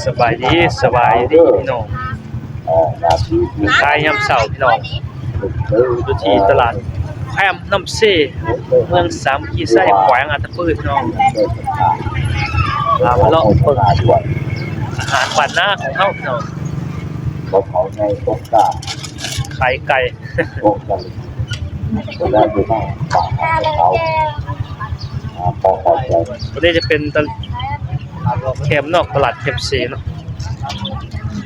ສະບາຍດີ ສະບາຍດີພີ່ນ້ອງ ຂາຍຍາມເຊົ້າພີ່ນ້ອງ ຢູ່ທີ່ຕະຫຼາດແຄມນ້ຳເຊ ເມືອງສາມັກຄີໄຊ ແຂວງອັດຕະປືພີ່ນ້ອງ ພາມາເລາະເບິ່ງອາຫານບ້ານນາຂອງເຮົາພີ່ນ້ອງ ຂາຍໄກ່. ໂຕນີ້ຈະເປັນຕະ ແຄມນອກຕະຫຼາດແຄມເຊເນາະ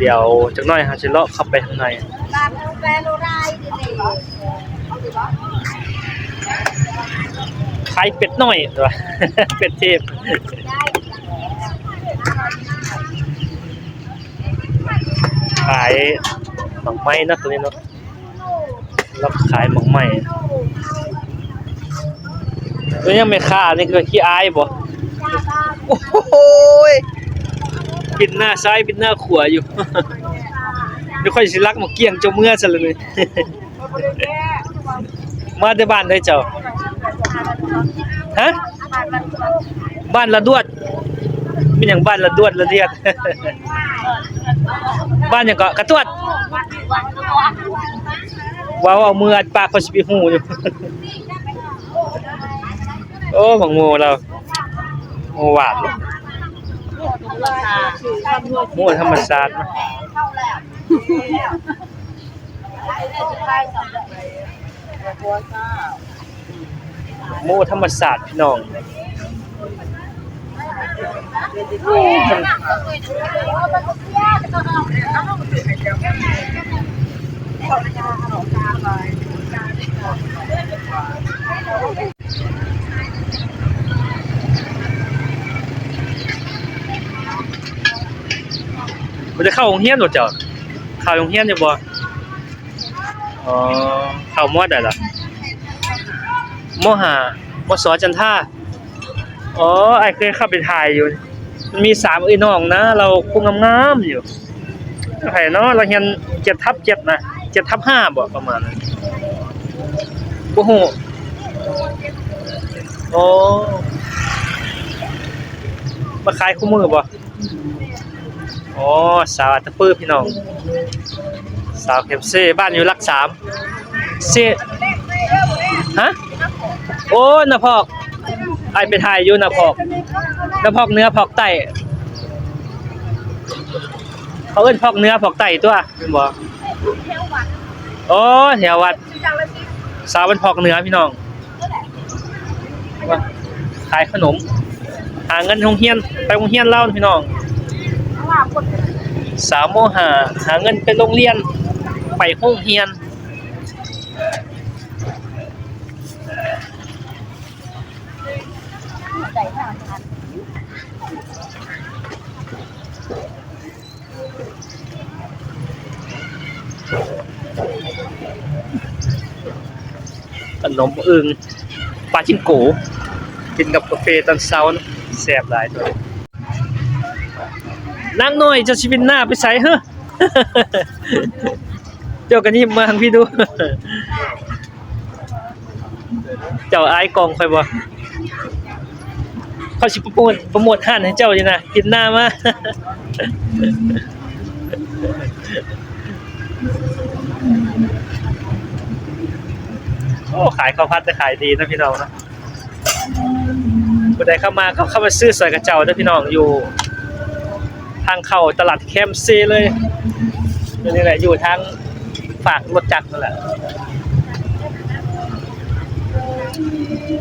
ດຽວຈັກໜ້ອຍເຮົາຊິເລາະເຂົ້າໄປຂ້າງໃນ ຂາຍເປັດນ້ອຍ ເປັດເທບ ຂາຍໝາກໄມ້ເນາະ ໂຕນີ້ເນາະ. ລັກຂາຍໝາກໄມ້ ເປັນຫຍັງແມ່ຄ້ານີ້ຄືຂີ້ອາຍບໍ່? ໂອ້ຍ ປິ່ນໜ້າຊ້າຍປິ່ນໜ້າຂວາຢູ່ ດຽວຂ້ອຍຊິລັກໝາກກ້ຽງເຈົ້າເມືອຊັ້ນລະນີ້ ມາແຕ່ບ້ານໃດເຈົ້າ? ຮະ? ບ້ານລະດວດ ແມ່ນຫຍັງບ້ານລະດວດລະດຽດ ບ້ານຫຍັງເກາະ? ກະດວດ ເວົ້າເອົາມືອັດປາກ ຂ້ອຍຊິໄປຮູ້ຢູ່ ໂອ້ ບັກໂມລາວ ໂມຫວານ ໂມທຳມະຊາດເນາະ. ໂມທຳມະຊາດພີ່ນ້ອງ ບໍ່ໄດ້ເຂົ້າໂຮງຮຽນບໍ່ເຈົ້າ? ເຂົ້າໂຮງຮຽນຢູ່ບໍ່? ອໍ ເຂົ້າ ມໍ ໃດລະ? ມໍຫ້າ ມໍ ສ ຈັນທາ. ອໍ ອ້າຍເຄີຍເຂົ້າໄປຖ່າຍຢູ່ ມັນມີສາມເອື້ອຍນ້ອງນະ ລາວຜູ້ງາມໆຢູ່ ໃຜເນາະ ລາວຮຽນເຈັດທັບເຈັດນະ ເຈັດທັບຫ້າບໍ ປະມານນັ້ນ ບໍ່ຮູ້. ໂອ້ ມາຂາຍຄູ່ມື້ບໍ? ອໍ ສາວອັດຕະປືພີ່ນ້ອງ ສາວແຄມເຊ ບ້ານຢູ່ຫຼັກສາມ ເຊ ຮະ? ໂອ້ ນາພອກ ອ້າຍໄປຖ່າຍຢູ່ນາພອກ ນາພອກເໜືອພອກໃຕ້ ເຂົາເອີ້ນພອກເໜືອພອກໃຕ້ຕົວະ ແມ່ນບໍ່? ອໍ ແຖວວັດ ສາວບ້ານພອກເໜືອພີ່ນ້ອງ. ຂາຍຂະໜົມ ຫາເງິນໂຮງຮຽນ ໄປໂຮງຮຽນລາວພີ່ນ້ອງ ສາວ ມໍຫ້າ ຫາເງິນໄປໂຮງຮຽນ ໄປໂຮງຮຽນ. ຂະໜົມອຶ່ງ ປາຈິງໂກ ກິນກັບກາເຟຕອນເຊົ້ານະ ແຊບຫຼາຍຕົວະ. ນາງນ້ອຍ ເຈົ້າຊິປິ່ນໜ້າໄປໃສເຮີ? ເຈົ້າກະຍິ້ມມາທາງພີ້ດູ. ເຈົ້າອາຍກ້ອງຂ້ອຍບໍ່? ຂ້ອຍຊິໂປຣໂມດ ໂປຣໂມດຮ້ານໃຫ້ເຈົ້າຢູ່ນະ ປິ່ນໜ້າມາ. ໂອ້ ຂາຍເຂົ້າຜັດແຕ່ຂາຍດີນະພີ່ນ້ອງເນາະ. ຜູ້ໃດເຂົ້າມາ ເຂົ້າ ເຂົ້າມາຊື້ຊ່ອຍເຂົາເຈົ້າເດີພີ່ນ້ອງ ຢູ່ທາງເຂົ້າຕະຫຼາດແຄມເຊເລີຍ ຢູ່ນີ້ແຫຼະ ຢູ່ທາງຟາກລົດຈັກນັ້ນແຫຼະ.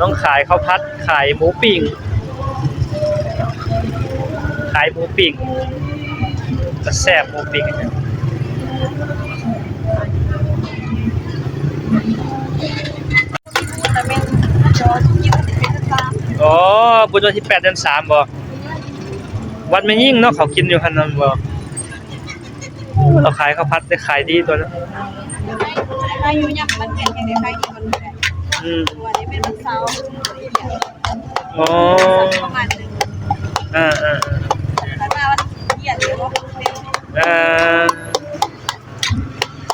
ນ້ອງຂາຍເຂົ້າຜັດ ຂາຍໝູປີ້ງ ຂາຍໝູປີ້ງ ກະແຊບໝູປີ້ງ. ອໍ ບຸນວັນທີແປດເດືອນສາມບໍ? ວັນແມ່ຍິງເນາະ ເຂົາກິນຢູ່ຫັ້ນນັ້ນບໍ? ໂອ້ ລາວຂາຍເຂົ້າຜັດໄດ້ຂາຍດີຕົວະ. ອືມ ອໍ ເອີ ເອີ ເອີ.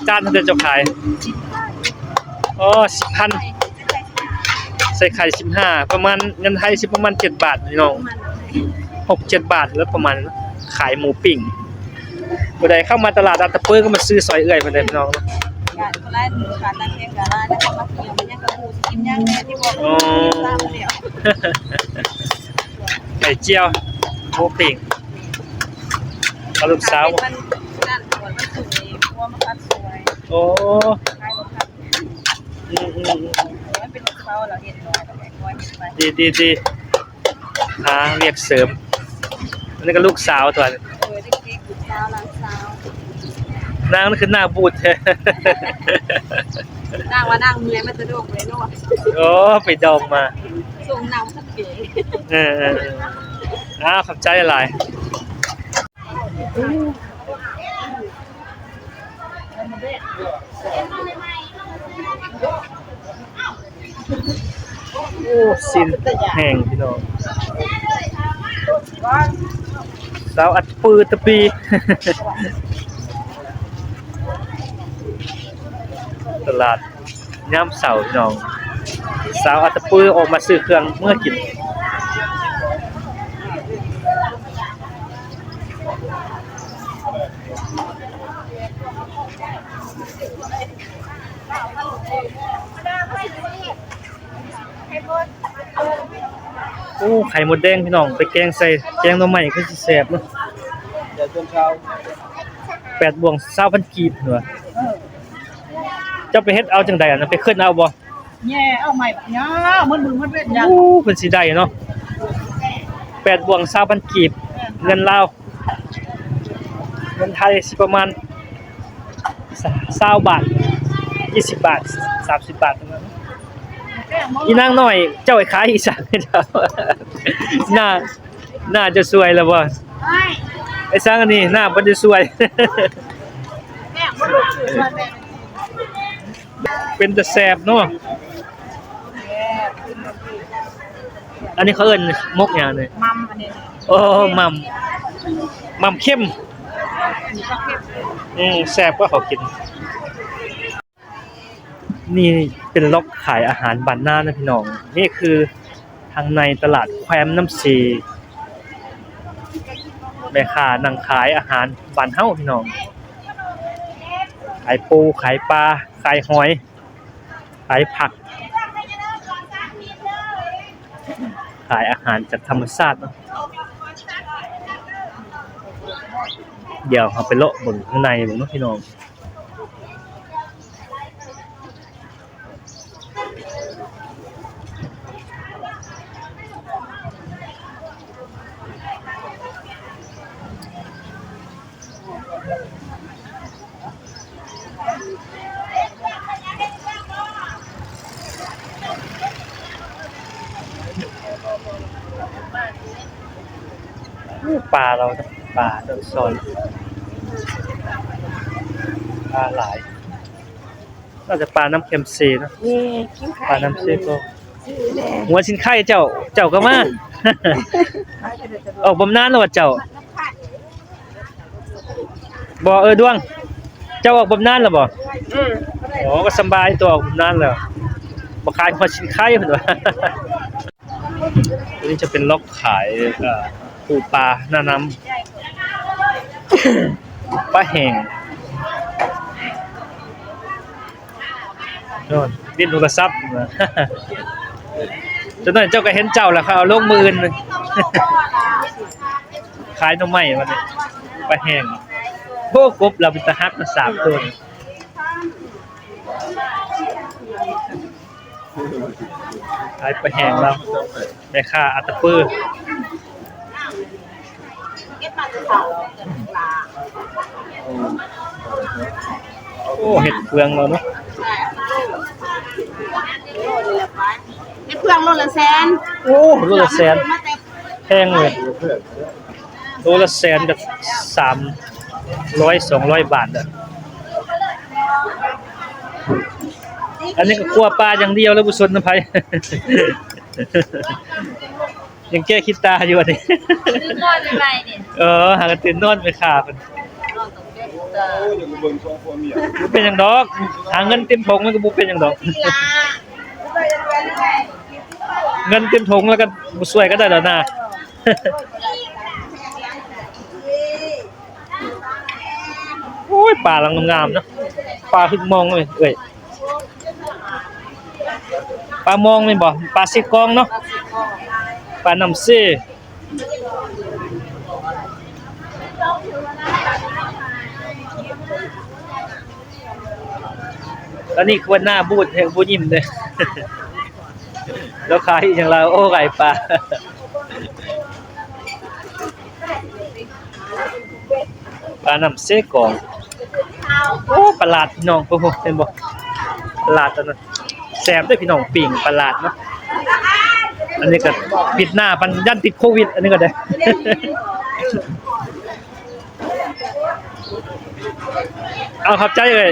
ຈານເທົ່າໃດເຈົ້າຂາຍ? ອໍ ສິບພັນ ໃສ່ໄຂ່ສິບຫ້າ ປະມານເງິນໄທຊິປະມານເຈັດບາດພີ່ນ້ອງ. ຫົກເຈັດບາດ ແລ້ວປະມານນັ້ນ ຂາຍໝູປີ້ງ. ຜູ້ໃດເຂົ້າມາຕະຫຼາດອັດຕະປືກໍມາຊື້ຊ່ອຍເອື້ອຍເພິ່ນເດີພີ່ນ້ອງເນາະ. ກະບໍ່ຫຼາຍ ຂາດໜ້າແຂງກະຫຼາຍ ແລ້ວກໍມາທ່ຽວ ມັນຍັງກໍຮູ້ຊິກິນຫຍັງແດ່ ທີ່ບອກ ອໍ ຕາມແລ້ວ ໄຂ່ຈຽວ ໝູປີ້ງ ກັບລູກສາວ. ມັນນັ້ນ ມັນຖືກໃນຄົວມາພັດຊ່ວຍ. ໂອ້ ຂາຍບໍ່ທັນ. ອືມໆໆ ມັນເປັນເຊົາ ລາວເຮັດໜ້ອຍ ລາວກໍຄ່ອຍເຮັດໄປ. ດີໆໆ ຫາວຽກເສີມ. ອັນນີ້ກໍລູກສາວຕົວະ. ເອີ ເດັກໆ ລູກສາວ ຫຼານສາວ. ນາງນັ້ນຄືໜ້າບູດແທ້. ນາງວ່ານາງເມື່ອຍມາແຕ່ດົງເລີຍເນາະ. ໂອ້ ໄປດອງມາ. ສົ່ງນາງມາທັງປີ. ເອີໆໆ ອ້າວ ຂອບໃຈຫຼາຍ. ໂອ້ ຊີ້ນແຫ້ງພີ່ນ້ອງ ສາວອັດປືຕະປີ. ຕະຫຼາດຍາມເຊົ້າພີ່ນ້ອງ ສາວອັດຕະປືອອກມາຊື້ເຄື່ອງເມືອກິນ. ໂອ້ ໄຂ່ມົດແດງພີ່ນ້ອງ ໄປແກງໃສ່ແກງໜໍ່ໄມ້ຄືຊິແຊບເນາະ. ແປດບ່ວງຊາວພັນກີບເນາະ. ເຈົ້າໄປເຮັດເອົາຈັ່ງໃດ ອັນນັ້ນ ໄປຂຶ້ນເອົາບໍ່? ແຍ່ເອົາໄມ້ບັກຍາວ ມັນມືມັນເວັນຍາວ. ໂອ້ ເພິ່ນຊິໄດ້ເນາະ ແປດບ່ວງຊາວພັນກີບ ເງິນລາວ ເງິນໄທຊິປະມານຊາວບາດ ຊາວບາດ ຊາວບາດ ສາມສິບບາດ. ອີນາງນ້ອຍ ເຈົ້າໄປຂາຍອີ່ສັງ ໜ້າ ໜ້າຈະຊ່ວຍລະບໍ່? ໄອ້ສັງອັນນີ້ ໜ້າບໍ່ໄດ້ຊ່ວຍ. ເປັນຕາແຊບເນາະ. ອັນນີ້ເຂົາເອີ້ນໝົກຫຍັງນີ້? ໝ່ຳ ອັນນີ້ ໂອ້ ໝ່ຳ ໝ່ຳເຄັມ. ອືມ ແຊບກວ່າເຂົາກິນ. ນີ້ເປັນລັອກຂາຍອາຫານບ້ານນານະພີ່ນ້ອງ. ນີ້ຄືທາງໃນຕະຫຼາດແຄມນ້ຳເຊ ແມ່ຄ້ານັ່ງຂາຍອາຫານບ້ານເຮົາພີ່ນ້ອງ ຂາຍປູ ຂາຍປາ ຂາຍຫອຍ ຂາຍຜັກ ຂາຍອາຫານຈາກທຳມະຊາດເນາະ. ດຽວເຮົາໄປເລາະເບິ່ງຂ້າງໃນເບິ່ງເນາະພີ່ນ້ອງ. ໂອ້ ປາລາວ ປາດອນຊອນ ປາຫຼາຍ. ໜ້າຈະປານ້ຳແຄມເຊເນາະ. ປານ້ຳເຊກໍ ຫົວຊິນໄຄເຈົ້າ ເຈົ້າກໍມາ. ອອກບຳນານແລ້ວບໍ່ເຈົ້າ? ບໍ່ ເອີ ດວງ ເຈົ້າອອກບຳນານແລ້ວບໍ່? ອືມ ໂອ້ ກໍສະບາຍຕົວະ ອອກບຳນານແລ້ວ ບໍ່ຂາຍຫົວຊິນໄຄເພິ່ນວ່າ. ຕົວນີ້ຈະເປັນລັອກຂາຍ ເອີ ປູປາໜ້ານ້ຳ ປາແຫ້ງ. ໂນ່ນ ຫຼິ້ນໂທລະສັບ ຈັກໜ້ອຍເຈົ້າກໍເຫັນເຈົ້າແລ້ວ ເຂົາເອົາລົງມື້ອື່ນ. ຂາຍໜໍ່ໄມ້ບັດນີ້ ປາແຫ້ງ. ໂອ້ ກົບລາວເປັນຕາຮັກນະ ສາມໂຕ. ຂາຍປາແຫ້ງລາວ ແມ່ຄ້າອັດຕະປື. ໂອ້ ເຫັດເຟືອງລາວເນາະ. ເຫັດເຟືອງໂລລະແສນ. ໂອ້ ໂລລະແສນ ແພງເວີຍ. ໂລລະແສນ ແບບສາມຮ້ອຍ ສອງຮ້ອຍບາດເດີ. ອັນນີ້ກໍຂົ້ວປາຢ່າງດຽວເລີຍ ບໍ່ສົນນຳໃຜ. ຍັງແກ້ຂີ້ຕາຢູ່ອັນນີ້ ຕື່ນນອນໃໝ່ໆນີ້. ເອີ ຫາກັນຕື່ນນອນໄປຂ້າເພິ່ນ. ບໍ່ເປັນຫຍັງດອກ ຫາເງິນເຕັມຖົງມັນກໍບໍ່ເປັນຫຍັງດອກ. ເງິນເຕັມຖົງແລ້ວກໍບໍ່ຊ່ວຍກໍໄດ້ດອກນາ. ໂອ້ຍ ປາລາວງາມໆເນາະ ປາຮຶກມອງເອີຍ ເອີຍ ປາມອງແມ່ນບໍ່? ປາເຊກອງເນາະ ປານ້ຳເຊ. ຕອນນີ້ຄວນໜ້າບູດແຮງບໍ່ຍິ້ມເດ້ ລາວຂາຍອີ່ຫຍັງລາວ? ໂອ້ ຂາຍປາ ປານ້ຳເຊກອງ. ໂອ້ ປາຫຼາດພີ່ນ້ອງ ໂອ້ໂຫ ເຫັນບໍ່? ປາຫຼາດຕົວນັ້ນ ແຊບເດ້ພີ່ນ້ອງ ປີ້ງປາຫຼາດເນາະ. ອັນນີ້ກໍປິດໜ້າ ປັນຢ້ານຕິດໂຄວິດ ອັນນີ້ກໍໄດ້. ເອົາ ຂອບໃຈເອີຍ.